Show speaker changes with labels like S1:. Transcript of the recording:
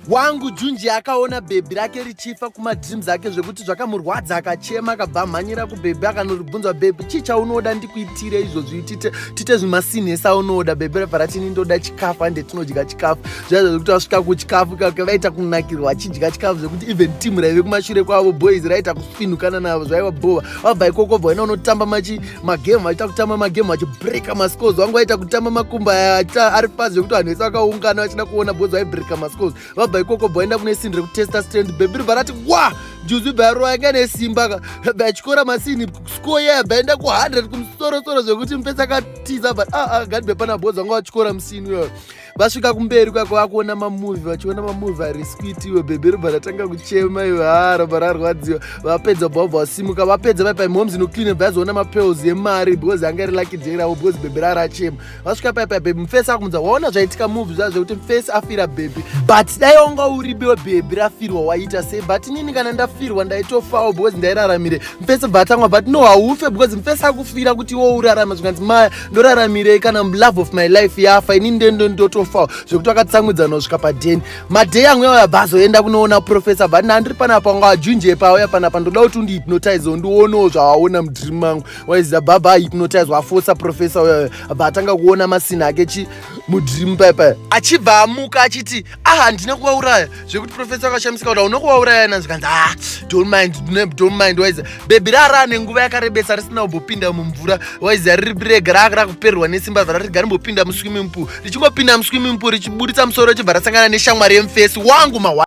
S1: Wangu Junji akaona bhebhi rake richifa kumadreams ake zvekuti zvakamurwadza, akachema, akabva amhanyira kubhebhi, akanoribvunza, "Bhebhi, chii chaunoda ndikuitire izvozvi? Tite zvimasinhesi aunoda." Bhebhi rabva rati, "Ini ndoda chikafu, ande tinodya chikafu." Zvaizvo zvekuti vasvika kuchikafu kake, vaita kunakirwa vachidya chikafu zvekuti even team raive kumashure kwavo, boys, raita kusvinukana navo, zvaiva bhova. Vabva ikoko, bva vaenda unotamba magame, vachiita kutamba magame, vachibreka mascores. Vangu vaita kutamba makumba aya ari pasi zvekuti vanhu vese vakaungana vachida kuona boys vaibreaka mascores. Vabva ikoko, bva vaenda kune scene rekutesta strength. Bhebhi ribva rati wa juzi, bva yarova, yanga nesimba ka, bva yachikora masini, score yaya bva enda ku100 kumusorosoro zvekuti mupesi akatiza. But ah, ah, gadi pana boys vanga vachikora musini iyoyo. Vasvika kumberi kwako, vakuona mamovie, vachiona mamovie ari sweet iwe, bhebhi ribva ratanga kuchema iwe. Ha, rabva rarwadziwa. Vapedza, bva vabva vasimuka. Vapedza, vaipai moms inoclean, bva yazoona mapearls emari because anga iri lucky day ravo, because bhebhi rarachema. Vasvika paipai, bhebhi, mufesi akumudza, "Waona zvaitika movie zva zvekuti mufesi afira bhebhi, but dai wanga uribewo bhebhi rafirwa, waita sei? But inini kana ndafirwa ndaitofawo because ndairaramire." Mufesi bva atangwa, "But no, haufe because mufesi akufira kuti iwo urarama." Zvikanzi, "Maya, ndoraраmirei kana love of my life yafa? Inini ndendo ndotofawo." Zvekuti vakatsamwidzana kusvika padheni. Madhei amwe auya, bva azoenda kunoona professor, but ndandiri panapa, wanga wajunje pauya panapa, ndoda kuti undihypnotize, ndionewo zvavaona mudream mangu. Waiziva, bhabha ahypnotize, wafosa professor uyoyo, abva atanga kuona masini ake chi mudream paipai, achibva amuka achiti, "Ah, handina kuvauraya." Zvekuti professor akashamisika kuti, "Hauna kuvauraya na?" Zvikanzi, "Ah, don't mind, don't mind." Waiziva, bhebhi rara nenguva yakarebesa risina kumbopinda mumvura. Waiziva, riri rega rakupererwa nesimba, bva rariga rimbopinda muswimming pool. Richingopinda muswimming pool, richiburitsa musoro, richibva rasangana neshamwari yemufesi wangu mawa.